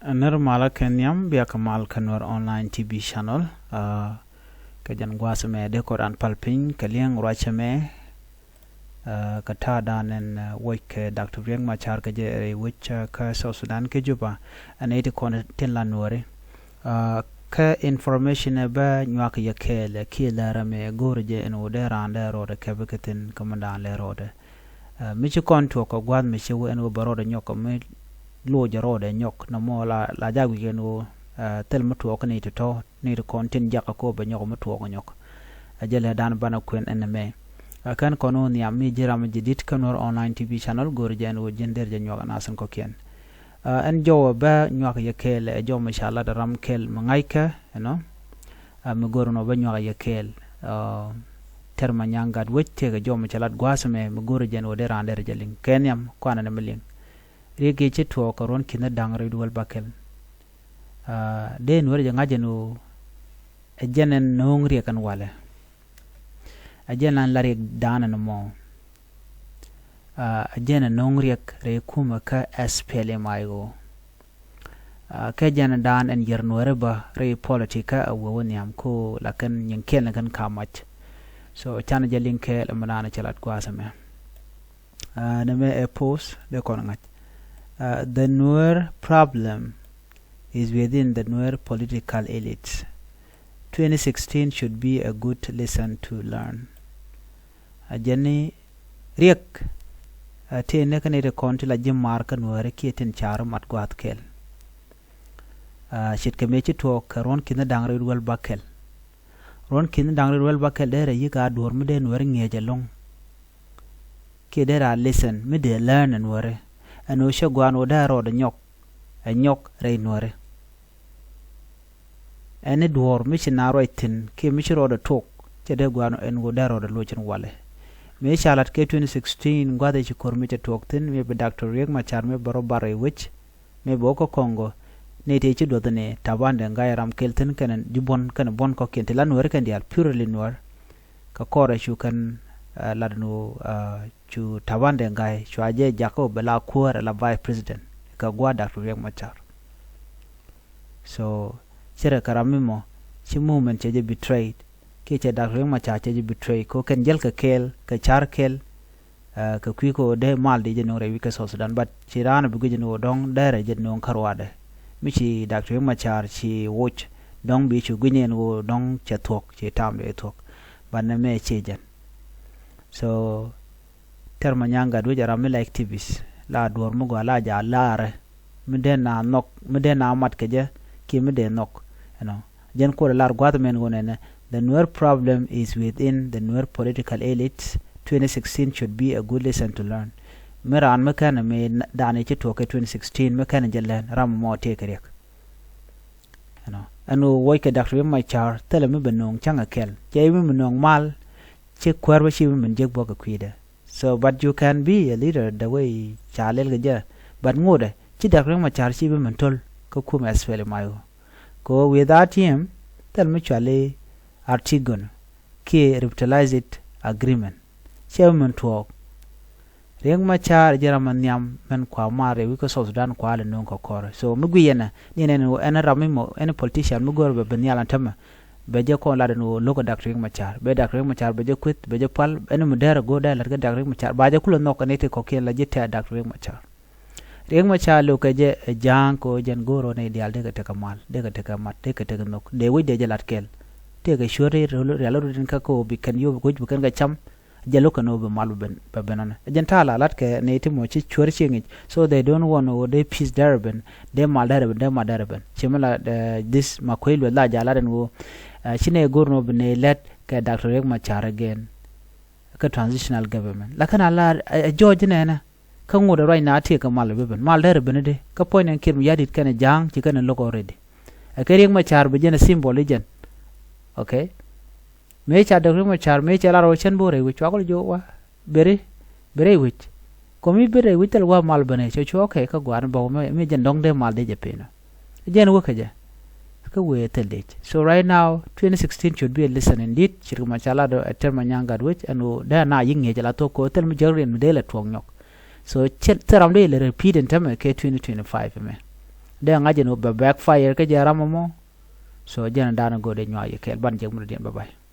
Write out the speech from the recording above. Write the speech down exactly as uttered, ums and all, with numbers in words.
Nir malä kɛ nhiam, bia kɛ mal kä Nuer Online T V channel. Kɛ jɛn gua̱a̱th mɛ dee kɔ ran pal piny kɛ liɛŋ ruacɛ mɛ. Kɛ ta̱a̱ dan ɛn wuɔc kɛ Doctor Riek Machar kɛ jɛ rɛy wec kä South Sudan kä Juba. Ɛn iti kɔn tin la Nuɛri. Kä information ɛ bä nyuak yɛ kɛɛl ɛ kiɛ lärä mɛ go̱o̱rɛ jɛ ɛn wä dee raan dee rɔɔdɛ kɛpɛ kɛ thin kä mɛ daan lɛ rɔɔdɛ. Mi ci kɔn tuɔk kɛ gua̱a̱th mi ci wä ɛn wä bɛ rɔɔdɛ nyɔk mi loc rɔɔdɛ nyɔk nɔmɔ la la jak wi̱i̱ ɛn wä thil mi tuɔk ni ti tɔ ni ti kɔn tin jakä ko bɛ nyɔk mi tuɔk nyɔk. Ɛ jɛ lɛ dan banɛ kuɛn ɛn mɛ. Ɛ kɛn kɔn wä nhiam mi ji̱ ram mi ji̱ dit kä Nuer Online T V channel go̱o̱r jɛ ɛn wä ji̱n der jɛ nyuak ɛ nasin kɔkiɛn. Ɛn jɔwä bä nyuak yɛ kɛɛl ɛ jɔw mi ca lat ram kɛɛl mi ŋa̱ckɛ ɛnɔ. Mi go̱o̱r nɔ bä nyuak yɛ kɛɛl. Tɛr ma nyaŋ gat wec tëëkɛ jɔw mi ca lat gua̱a̱th mɛ mi go̱o̱r jɛ ɛn wä dee raan der jɛ liŋ kɛ nhiam kuanɛ ni mi liŋ. Riek gi̱ ci tuɔɔk kɛ ruɔ̱n ki̱n da̱ŋ rɛy duel bakɛl. Dee Nuɛr jɛ ŋa̱c ɛn ɣöö ɛ jɛn ɛn no̱o̱ŋ riɛk ɛn walɛ. Ɛ jɛn ɛn la riɛk da̱a̱n ɛn mɔ. Ɛ jɛn ɛn no̱o̱ŋ riɛk rɛy kumɛ kä S P L M I O. Kɛ jɛn da̱a̱n ɛn yɛr Nuɛri bä rɛy politik kä a wee wä nhiam ko la kɛn nyin kiɛn la kɛn ka mac. So canɛ jɛ liŋ kɛɛl ɛmɛ da̱a̱n cɛ lat gua̱a̱th ɛmɛ. Nɛ mɛ ɛ post dee kɔn ŋa̱c. The Nuer problem is within the Nuer political elites. Twenty sixteen should be a good lesson to learn. A jɛn ni riɛk a tëë ni kä ni ti kɔn ti la ji̱ maar kä Nuɛri kiɛ tin ca̱r mat gua̱a̱th kɛl. Ce̱tkɛ mëë ci tuɔɔk kɛ ruɔ̱n ki̱n da̱ŋ rɛy duel bakɛl. Ruɔ̱n ki̱n da̱ŋ rɛy duel bakɛl dee rɛ yi̱k a duɔ̱ɔ̱r mi dee Nuɛri ŋi̱eec ɛlɔ̱ŋ. Kiɛ dee ra listen mi dee learn ɛ Nuɛri. Ɛn ɣöö cä gua̱a̱n ɣöö dee rɔɔdɛ nyɔk ɛ nyɔk rɛy Nuɛri. Ɛn i̱ duɔ̱ɔ̱r mi ci naath ruac thi̱n kiɛ mi ci rɔɔdɛ tuɔk cɛ dee gua̱a̱n ɛn ɣöö dee rɔɔdɛ loc ɛn walɛ. Mëë ca lat kɛ twenty sixteen gua̱th ɛ ci ko̱r mi cɛ tuɔɔk thi̱n mi bi Doctor Riek Machar mi bɛ rɔ bar rɛy wec. Mi bɛ wä kä Congo ni tëë ci duɔth ni Taban Deng Gai ram kɛl thi̱n kɛnɛ ji̱ buɔ̱n kɛnɛ buɔ̱n kɔ̱kiɛn ti la Nuɛri kɛn diaal purely Nuɛr. Kɛ kɔrɛ cu kɛn lat ni cu Taban Deng Gai cua jɛ jakä bɛ la kuäär ɛ la vice president kɛ gua̱a̱th Doctor Riek Machar. So cirɛ kɛ ram mi mɔ ci movement cɛ jɛ betrayed kiɛ cɛ Doctor Riek Machar cɛ jɛ betray ko kɛn jäl kɛ kɛɛl kɛ car kɛɛl. Kɛ kui̱ kɛ ɣöö dee mal di jɛ no̱o̱ŋ rɛy wi̱c kä South Sudan, but ci raan bi guic ni ɣöö dɔ̱ŋ dee rɛy jɛ no̱o̱ŋ kä ruaadɛ. Mi ci Doctor Riek Machar ci woc dɔ̱ŋ bi cu guic ni ɛn ɣöö dɔ̱ŋ cɛ thuɔ̱k ci tam dee thuɔ̱k. But nɛ mɛ ci jɛn. So tɛr ma nyaŋ gat wec a ram mi la activist la duɔ̱ɔ̱r mi gɔaa la jaal laarɛ. Mi dee na nhɔk mi dee na mat kɛ jɛ kiɛ mi dee nhɔk. Ɛnɔ jɛn kuɔt lar gua̱th mɛn ɣöö nɛnɛ the Nuer problem is within the Nuer political elites. Twenty sixteen should be a good lesson to learn. Mi raan mi kɛn mi dan i̱ ci tuɔɔk kɛ twenty sixteen mi kɛn jɛ lɛn ram mɔ tëë kɛ riɛk. Ɛnɔ ɛn ɣöö wuɔc kɛ Doctor Riek Machar thilɛ mi bɛ no̱o̱ŋ cäŋ ɛ kɛl cɛ mi mi no̱o̱ŋ mal. Ci kuäär bä ci mi min jek bä kɛ kui̱dɛ. So but you can be a leader the way ca lɛl kɛ jɛ. But ŋotdɛ ci Doctor Riek Machar ci bi min töl kä kumɛ S P L M I O. Kɛ ɣöö without him thil mi cuali Artigon kiɛ revitalized agreement. Cɛ bi min tuɔɔk. Riek Machar ji̱ ram mi nhiam mɛn kua mar rɛy wi̱c kä South Sudan kua lɛ no̱o̱ŋ kɛ kɔrɛ. So mi guic ɛnɛ ni ɛn ɛn ɣöö ɛn ram mi mɔ ɛn politician mi go̱o̱r bɛ bi nhial ɛn tämɛ. Bɛ jɛ kɔn lat ɛn ɣöö lo̱k ɛ Doctor Riek Machar. Bɛ Doctor Riek Machar bɛ jɛ kueth bɛ jɛ pal ɛn mi dɛr ɛ go̱o̱r dee lat kä Doctor Riek Machar ba jɛ kulɛ nhɔk ɛn iti kɔ̱kiɛn la ji̱ tɛ̈ Doctor Riek Machar. Riek Machar lo̱k kɛ jɛ ɛ ja̱a̱ŋ kɛ ɣöö jɛn go̱o̱r ɣöö nɛy diaal dee kɛ tekɛ mal dee kɛ tekɛ mat dee kɛ tekɛ nhök dee wec dee jɛ lat kɛl. Tëëkɛ cuäär rial rot in kä kɛ ɣöö bi kɛn yop kɛ wec bi kɛn kɛ cam. Jɛ lo̱k kɛn ɣöö bi mal bɛ ben ɔnɛ ɛ jɛn ta̱a̱ la lat kɛ nɛy ti mɔ ci cuäär ci ŋic. So they don't want ɣöö dee peace dɛr ben dee mal dɛr ben dee mal dɛr ben ci mi la this ma kuec lueth la ja̱ lat ɛn ɣöö ci nɛy go̱r ni ɣöö bi nɛy lɛt kɛ Doctor Riek Machar again. Kä transitional government la kɛn a la ɛ jɔɔc nɛnɛ. Kä ŋot ɛ ruac na tiek kɛ mal bi ben mal dɛr ben di kä puɔ̱ny nɛn kiɛt mi ya̱di̱t kɛn ɛ ja̱a̱ŋ ci kɛn ɛ lo̱k already. Ɛ kɛ Riek Machar bi jɛn ɛ symbol i̱ jɛn. Okay. Mëë ca däk Riek Machar mëë cɛ lar ɣöö cɛn bo̱o̱ rɛy wec cua kɔl jiök wa. Beri beri rɛy wec. Kɔ mi beri rɛy wec thil wa mal bänɛ cɛ cuɔ kɛ kä gua̱a̱r ni bɔk mi jɛn dɔ̱ŋ dee mal dee jɛ piny nɔ. Jɛn wek kɛ jɛ. Kä wee thil dec. So right now twenty sixteen should be a lesson indeed. Cirkɛ ma ca lat ɛ tɛr ma nyaŋ gat wec ɛn ɣöö dee na yi̱k ŋi̱eec ala thok kɛ ɣöö thil mi jäk riɛn mi dee lɛ tuɔɔk nyɔk. So thil ram dee lɛ repeat in tämɛ kɛ twenty twenty-five ɛmɛ. dee ŋa̱c ɛn ɣöö bɛ backfire kä jɛ ram ɛmɔ. So jɛn ɛ dan ɛ go̱o̱r dee nyuak yɛ kɛɛl, ban jek mi dɔ̱diɛn, bye bye.